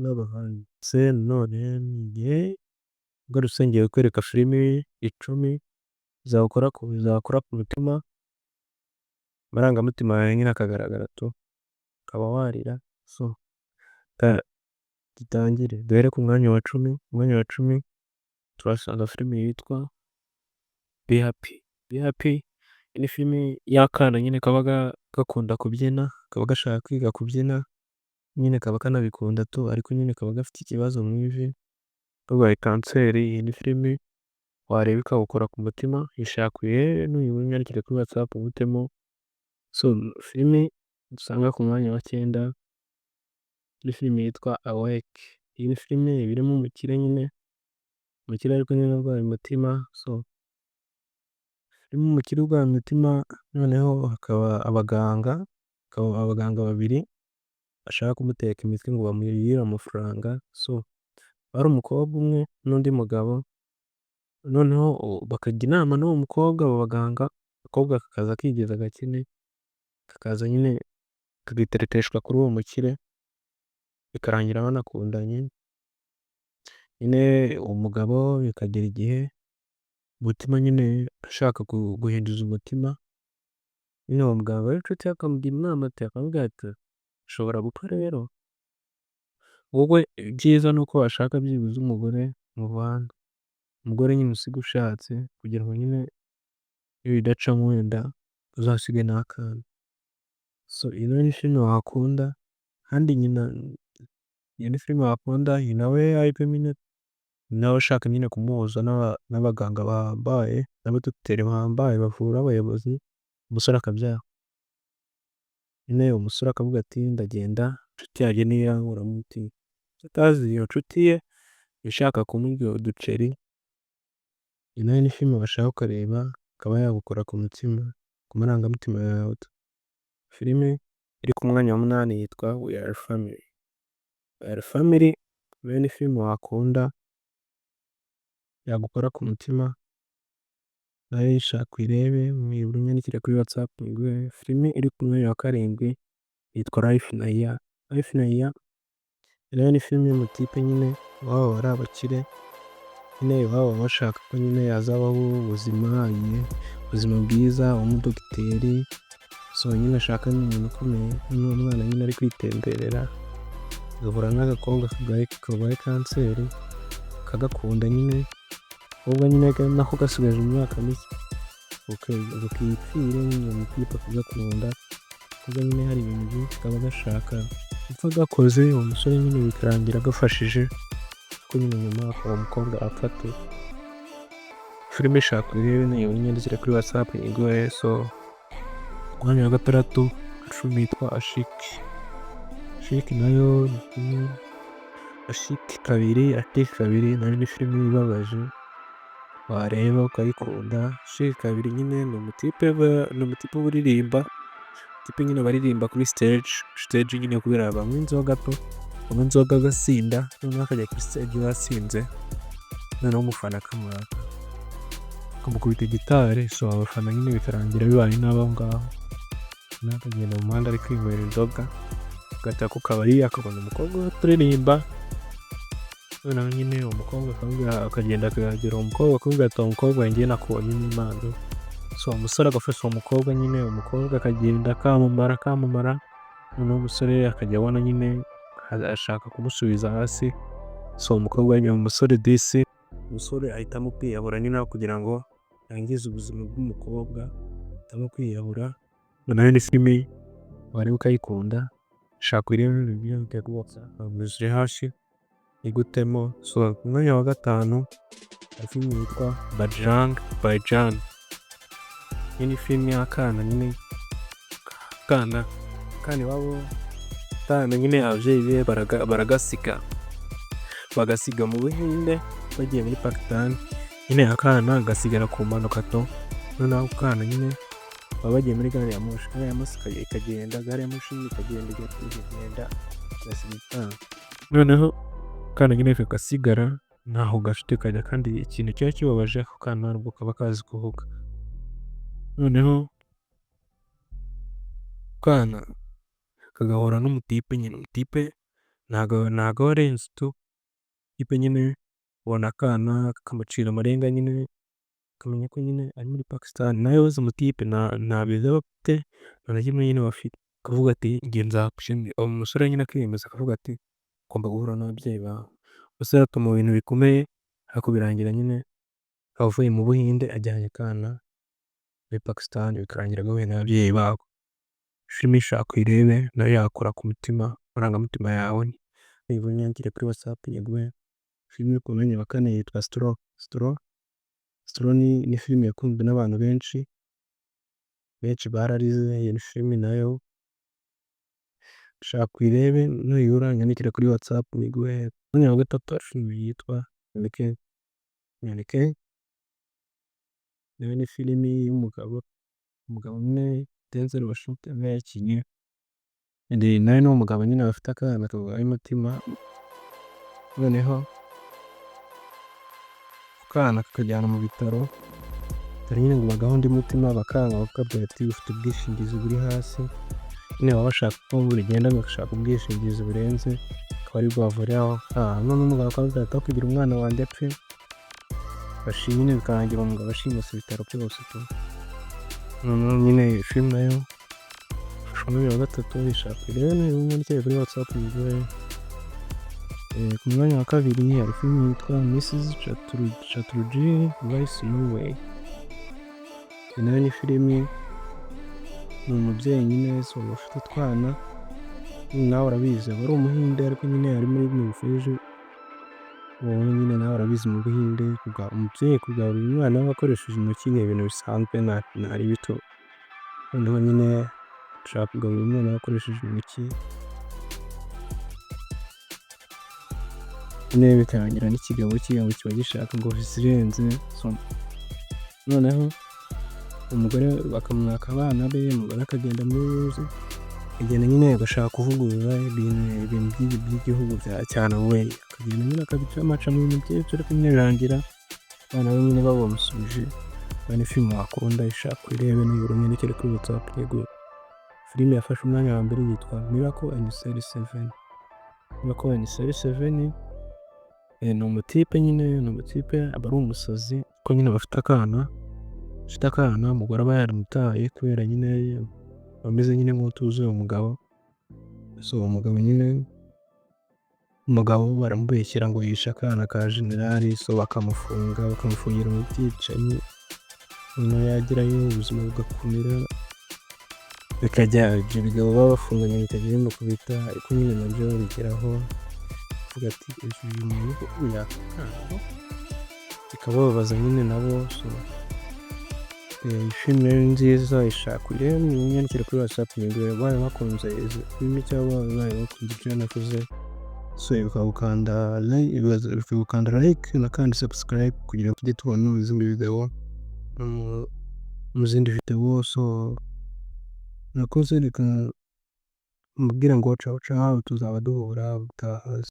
N'abahanzi none ngiye ngarutse, ngiye kukwereka filimi 10 zagukora ku mutima, amarangamutima yawe nyine akagaragara tu, ukaba warira. So reka dutangire, duhere ku mwanya wa 10. Ku mwanya wa 10 turahasanga filimi yitwa Be Happy. Be Happy ni filimi y'akana nyine kaba gakunda kubyina, kaba gashaka kwiga kubyina, nyine kaba kanabikunda tu, ariko nyine kaba gafite ikibazo mu ivi, karwaye kanseri. Iyi ni filimi wareba ikagukora ku mutima, yishaka uyirebe, nuyibona unyandikire kuri WhatsApp ngutemo. So filimi dusanga ku mwanya wa 9 ni filimi yitwa Awake. Iyi ni filimi iba irimo umukire nyine, umukire ariko nyine urwaye umutima. So irimo umukire urwaye umutima, noneho hakaba abaganga babiri bashaka kumuteka imitwe ngo bamurire amafaranga. So hari umukobwa umwe n'undi mugabo, noneho bakajya inama n'uwo mukobwa, abo baganga, agakobwa kakaza kigize agakene, kakaza nyine kakitereteshwa kuri uwo mukire, bikarangira banakundanye. Nyine umugabo bikagera igihe umutima nyine ashaka guhinduza umutima, nyine uwo muganga w'inshuti ye akamugira inama ati, akamubwira ati: "Ushobora gupfa rero, wowe ibyiza ni uko washaka byibuze umugore mubana, umugore nyine usiga ushatse, kugira ngo nyine nibidacamo wenda uzasige n'akana." So iyi nayo ni filime wakunda, kandi nyina iyo ni filime wakunda. Nyina we nyine nawe ashaka nyine kumuhuza n'abaganga bahambaye, n'abadogiteri bahambaye bavura abayobozi, umusore akabyanga. Nyine umusore akavuga ati: "Ndagenda, inshuti yanjye niyo yankuramo umutima." Utazi iyo nshuti ye ishaka kumurya uduceri. Iyi nayo ni filime washaka ukareba, ikaba yagukora ku mutima, ku marangamutima yawe. Filime iri ku mwanya wa 8 yitwa We Are Family. We Are Family nayo ni filime wakunda, yagukora ku mutima, nayo yishaka uyirebe, unyandikire kuri WhatsApp nyiguhe. Filime iri ku mwanya wa 7 yitwa Life in a Year. Life in a Year nayo ni filime y'umutipe nyine iwabo bari abakire, nyine iwabo baba bashaka ko nyine yazabaho ubuzima, ubuzima bwiza, umudogiteri. So nyine ashaka n'umuntu ukomeye, noneho umwana nyine ari kwitemberera agahura n'agakobwa karwaye kanseri, akagakunda nyine, agakobwa nyine nako gasigaje imyaka mike ngo kipfire, nyine uwo mutipe akagakunda, agakobwa nyine hari ibintu byinshi kaba gashaka gupfa gakoze, uwo musore nyine bikarangira agafashije, ariko nyine nyuma uwo mukobwa arapfa tu. Filime shaka uyirebe, nuyibona unyandikire kuri WhatsApp nyiguhe. So ku mwanya wa 6 filime yitwa Aashiqui. Aashiqui nayo ni filime, Aashiqui 2, Aashiqui 2 nayo ni filime ibabaje wareba ukayikunda. Aashiqui 2 nyine ni umutipe uba uririmba, umutipe nyine baririmba kuri stage, stage nyine kubera banywa inzoga tu, banywa inzoga agasinda, noneho akajya kuri stage yasinze, noneho umufana akamuraka akamukubita gitari. So abafana nyine bikarangira bibaye nabi aho ngaho, noneho akagenda mu muhanda ari kwinywera inzoga, agataha ku kabari akabona umukobwa uri kuririmba, noneho nyine uwo mukobwa akagenda akegera uwo mukobwa, akamubwira ati: "Wa mukobwa we, njyewe nakubonyemo impano." So umusore agafasha uwo mukobwa nyine, umukobwa akagenda akamamara akamamara, noneho umusore akajya abona nyine ashaka kumusubiza hasi. So umukobwa umusore disi, umusore ahitamo kwiyahura nyine aho kugira ngo yangize ubuzima bw'umukobwa, ahitamo kwiyahura. Nayo ni filimi wareba ukayikunda, shaka uyirebe hasi igutemo. So ku mwanya wa 5 hari filimi yitwa Bajrang Bhaijaan. Iyi ni filimi y'akana nyine, akana iwabo, akana nyine ababyeyi be baragasiga, bagasiga mu Buhinde bagiye muri Pakistan, nyine akana gasigara ku mpanuka tu. Noneho ako kana nyine baba bagiye muri gari ya moshi, gari ya moshi ikagenda, gari ya moshi nyine ikagenda ikagenda igasiga akana. Noneho akana nyine kagasigara ntaho gafite kajya, kandi ikintu kiba kibabaje, ako kana ntabwo kaba kazi kuvuga. Noneho akana kagahura n'umutipe nyine, umutipe Ntago aba arenze tu, type nyine ubona akana kakamucira amarenga nyine, akamenya ko nyine ari muri Pakistan, nawe ibaze umutype nta viza aba afite, nta na kimwe nyine aba afite, akavuga ati njye nzagushimisha, umusore nyine akiyemeza akavuga ati ugomba guhura n'ababyeyi bawe. Umusore ati mu bintu bikomeye, ariko birangira nyine avuye mu Buhinde ajyanye akana muri Pakistan, bikarangira gahuye n'ababyeyi bako. Filime shaka uyirebe nayo yakora ku mutima, amarangamutima yawe, nibura unyandikire kuri WhatsApp nyiguhe. Filime iri ku mwanya wa kane yitwa Straw. Straw ni filime yakunzwe n'abantu benshi, benshi bararize, iyo ni filime nayo shaka uyirebe, nuyibura unyandikire kuri WhatsApp nyiguhe. Ku mwanya wa gatatu hari filime yitwa Mannequin, nayo ni filimi y'umugabo, umugabo umwe Denzel Washington yakinnye, nawe ni umugabo nyine bafite akana karwaye umutima, noneho ako kana kakajyana mu bitaro, bitaro nyine ngo bagahe undi mutima bakanga, bakabwira ati ufite ubwishingizi buri hasi, nyine baba bashaka ko bigenda bagashaka ubwishingizi burenze, akaba aribwo bavuriraho akana. Noneho umugabo akababwira ati aho kugira umwana wanjye apfe, nyine bikarangira umugabo ashimuse ibitaro byose tu. Noneho nyine iyi filime nayo ifashe umwanya wa gatatu, uyishaka uyirebe, unyandikire kuri WhatsApp nyiguhe. Ku mwanya wa kabiri hari filime yitwa Mrs Chatterjee Lies Norway. Iyi nayo ni filimi, ni umubyeyi nyine ufite utwana, nawe urabizi aba ari umuhinde ariko nyine ari muri Norvege, wowe nyine nawe urabizi mu Buhinde umubyeyi kugaburira umwana we akoresheje intoki ni ibintu bisanzwe ntari bito. Noneho nyine ashaka kugaburira umwana we akoresheje intoki, nyine bikarangira n'ikigabo cye ngo kiba gishaka ngo viza irenze, noneho umugore bakamwaka abana be, umugore akagenda muri akagenda nyine agashaka kuvugurura ibintu by'igihugu cya Norway, akagenda nyine akabicamo mu bintu byinshi ariko nyine birangira abana be nyine babamusubije. Ni filime wakunda, ishaka uyirebe nibura unyandikire kuri WhatsApp nyiguhe. Filime yafashe umwanya wa mbere yitwa Miracle in Cell 7. Miracle in Cell 7 ni umutype nyine, ni umutype aba ari umusazi ariko nyine aba afite akana, afite akana umugore aba yaramutaye kubera nyine aba ameze nyine nk'utuzuye umugabo, so umugabo nyine, umugabo baramubeshyera ngo yishe akana ka generali, so bakamufunga, bakamufungira mu bwicanyi, noneho yagerayo ubuzima bugakomera, bikajya ibyo bigabo baba bafunganye bikajya bimukubita, ariko nyine nabyo bigeraho bakavuga ati uyu muntu koko yakanga, bikabababaza nyine nabo. So iyi filime rero ni nziza, ishaka uyirebe unyandikire kuri WhatsApp nyiguhe, ubaye wakunze izi filime cyangwa ubaye wakunze ibyo navuze, so gukanda like na kandi subscribe kugira ngo tujye tubona mu zindi video, mu zindi video. So murakoze, reka mbabwire ngo cawu cawu, tuzaba duhura ubutaha.